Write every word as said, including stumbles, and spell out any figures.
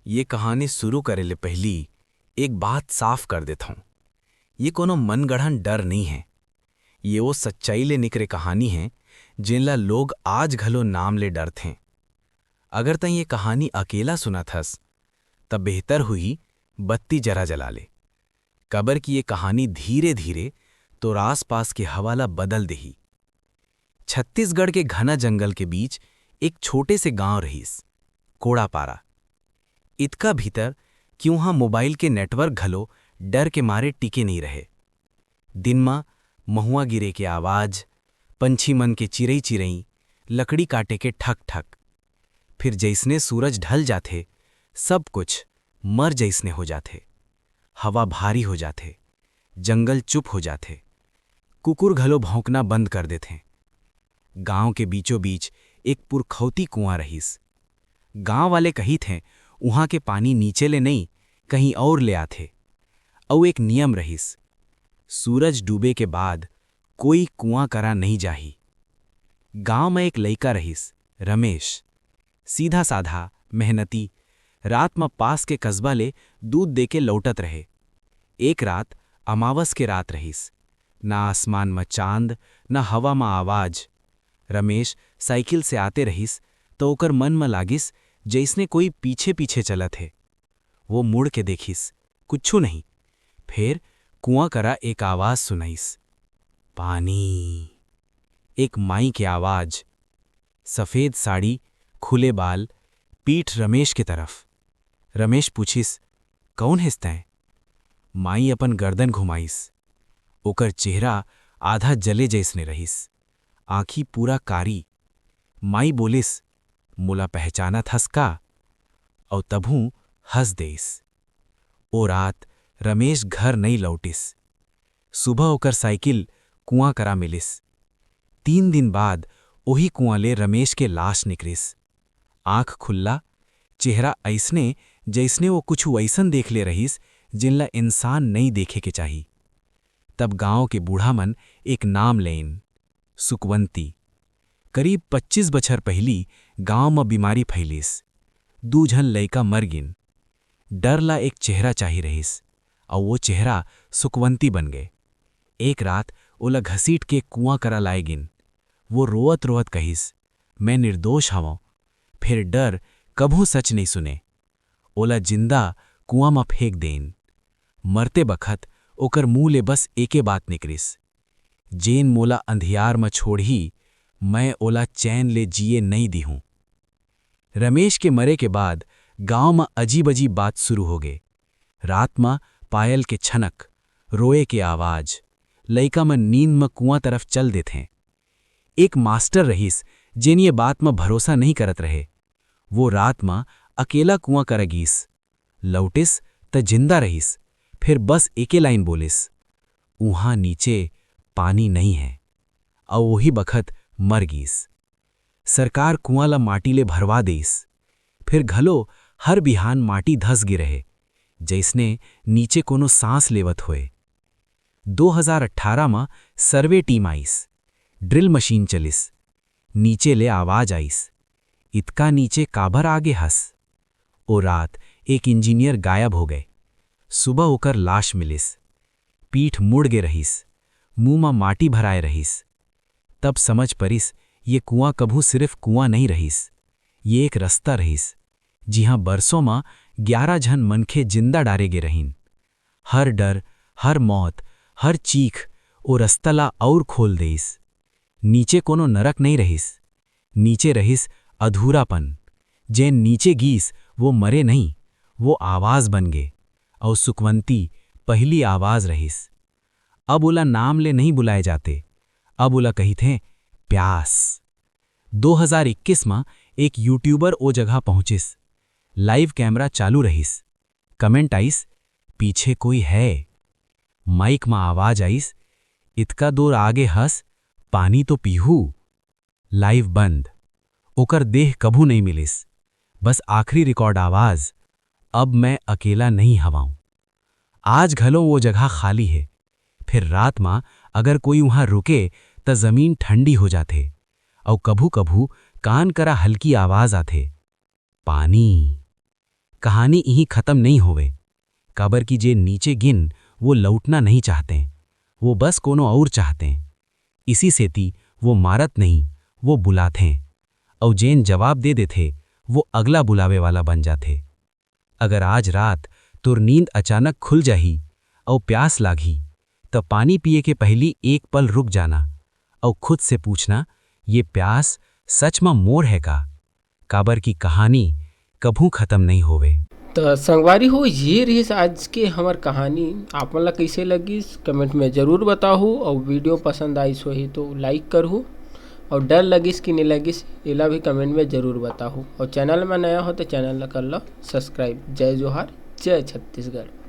ये कहानी शुरू करे ले पहिली एक बात साफ कर देथौं। ये कोनो मनगढ़ंत डर नइ हे। ये वो सच्चाई ले निकरे कहानी हे, जेन ला लोग आज घलो नाम ले डरथें। अगर तैं ये कहानी अकेला सुनत हस, त बेहतर होही बत्ती जरा जला ले, काबर कि ये कहानी धीरे-धीरे तोर आसपास के हवा ला बदल देही। छत्तीसगढ़ के घना जंगल के बीच एक छोटे से गांव रहिस, कोड़ापारा। इतका भीतर कि उहां मोबाइल के नेटवर्क घलो डर के मारे टिके नइ रहे। दिन म महुआ गिरे के आवाज, पंछी मन के चिरई-चिरई, लकड़ी काटे के ठक-ठक। फिर जइसने सूरज ढल जाथे, सब कुछ मर जइसने हो जाथे। हवा भारी हो जाथे, जंगल चुप हो जाथे, कुकुर घलो भौंकना बंद कर देथे। गांव के बीचों-बीच एक पुरखौती कुआं रहिस। गांव वाले कहिथें, उहां के पानी नीचे ले नइ, कहीं और ले आथे। अउ एक नियम रहिस, सूरज डूबे के बाद कोई कुआं करा नइ जाही। गांव म एक लइका रहिस, रमेश। सीधा-साधा, मेहनती, रात म पास के कस्बा ले दूध देके लौटत रहे। एक रात, अमावस के रात रहिस। ना आसमान म चांद, ना हवा म आवाज। रमेश साइकिल से आते रहिस, त ओकर मन म लागिस, जइसने कोई पीछे-पीछे चलत हे। वो मुड़ के देखिस, कुछू नहीं। फेर कुआं करा एक आवाज सुनाइस, "पानी।" एक माई के आवाज, सफेद साड़ी, खुले बाल, पीठ रमेश के तरफ। रमेश पूछिस, "कौन हेस तैं?" माई अपन गर्दन घुमाइस। ओकर चेहरा आधा जले जइसने रहिस, आंखी पूरा कारी। माई बोलिस, "मोला पहचानत हस का?" अउ तभू हंस देइस। ओ रात रमेश घर नइ लौटिस। सुबह ओकर साइकिल कुआं करा मिलिस। तीन दिन बाद ओही कुआं ले रमेश के लाश निकरिस। आंख खुल्ला, चेहरा अइसने, जइसने वो कुछु अइसन देख ले रहिस, जेन ला इंसान नइ देखे के चाही। तब गांव के बूढ़ा मन एक नाम लेइन, सुकवंती। करीब पच्चीस बछर पहिली गांव म बीमारी फैलिस। दू झन लइका मर गिन। डर ला एक चेहरा चाही रहिस, अउ वो चेहरा सुकवंती बन गे। एक रात ओला घसीट के कुआं करा लाए गिन। वो रोवत-रोवत कहिस, "मैं निर्दोष हवं।" फेर डर कभू सच नइ सुने। ओला जिंदा कुआं म फेंक देन। मरते बखत ओकर मुंह ले बस एके बात निकरिस, "जेन मोला अंधियार म छोड़ही, मैं ओला चैन ले जिए नइ दिहूं।" रमेश के मरे के बाद गांव म अजीब-अजीब बात शुरू हो गे। रात म पायल के छनक, रोए के आवाज, लइका मन नींद म कुआं तरफ चल देथें। एक मास्टर रहिस, जेन ये बात म भरोसा नइ करत रहे। वो रात म अकेला कुआं करा गीस। लौटिस त जिंदा रहिस, फेर बस एके लाइन बोलिस, "उहां नीचे पानी नइ हे," अउ ओही बखत मर गीस। सरकार कुआं ला माटी ले भरवा देइस। फेर घलो हर बिहान माटी धस गे रहे, जइसने नीचे कोनो सांस लेवत होए। दो हजार अट्ठारह म सर्वे टीम आइस, ड्रिल मशीन चलिस, नीचे ले आवाज आइस, "इतका नीचे काबर आगे हस?" ओ रात एक इंजीनियर गायब हो गए। सुबह ओकर लाश मिलिस। पीठ मुड़ गे रहिस, मुंह म माटी भराए रहिस। तब समझ परिस, ये कुआं कभू सिर्फ कुआं नइ रहिस, ये एक रस्ता रहिस, जिहां बरसों म ग्यारह झन मनखे जिंदा डारे गे रहिन। हर डर, हर मौत, हर चीख ओ रस्ता ला अउर खोल देइस। नीचे कोनो नरक नइ रहिस, नीचे रहिस अधूरापन। जेन नीचे गीस, वो मरे नहीं, वो आवाज बन गे। अउ सुकवंती पहिली आवाज रहिस। अब ओला नाम ले नहीं बुलाए जाते, अब ओला कहिथे प्यास। दो हज़ार इक्कीस म एक यूट्यूबर ओ जगह पहुंचिस। लाइव कैमरा चालू रहिस। कमेंट आइस, "पीछे कोई है।" माइक म आवाज आइस, "इतका दूर आगे हस, पानी तो पीहू।" लाइव बंद। ओकर देह कभू नइ मिलिस। बस आखिरी रिकॉर्ड आवाज, "अब मैं अकेला नइ हवंव।" आज घलो वो जगह खाली हे। फेर रात म अगर कोई उहां रुके, त जमीन ठंडी हो जाथे। अउ कभू-कभू कान करा हल्की आवाज आथे, "पानी।" कहानी इहीं खतम नइ होवे, काबर कि जे नीचे गिन, वो लौटना नइ चाहते, वो बस कोनो अउर चाहते। इसी सेती वो मारत नइ, वो बुलाथे, अउ जेन जवाब दे देथे, वो अगला बुलावे वाला बन जाथे। अगर आज रात तोर नींद अचानक खुल जाही अउ प्यास लागही, त पानी पिए के पहिली एक पल रुक जाना अउ खुद से पूछना, "ये प्यास सच म मोर हे का?" काबर कि कहानी कभू खतम नइ होवे। त संगवारी हो, ये रहिस आज के हमर कहानी। आप मन ला कइसे लगिस, comment में जरूर बताहू, अउ video पसंद आइस होही तो like करहू, अउ डर लगिस कि नइ लगिस, एला भी comment में जरूर बताहू, अउ channel में नया हो तो channel ला कर लो subscribe। जय जोहार, जय छत्तीसगढ़।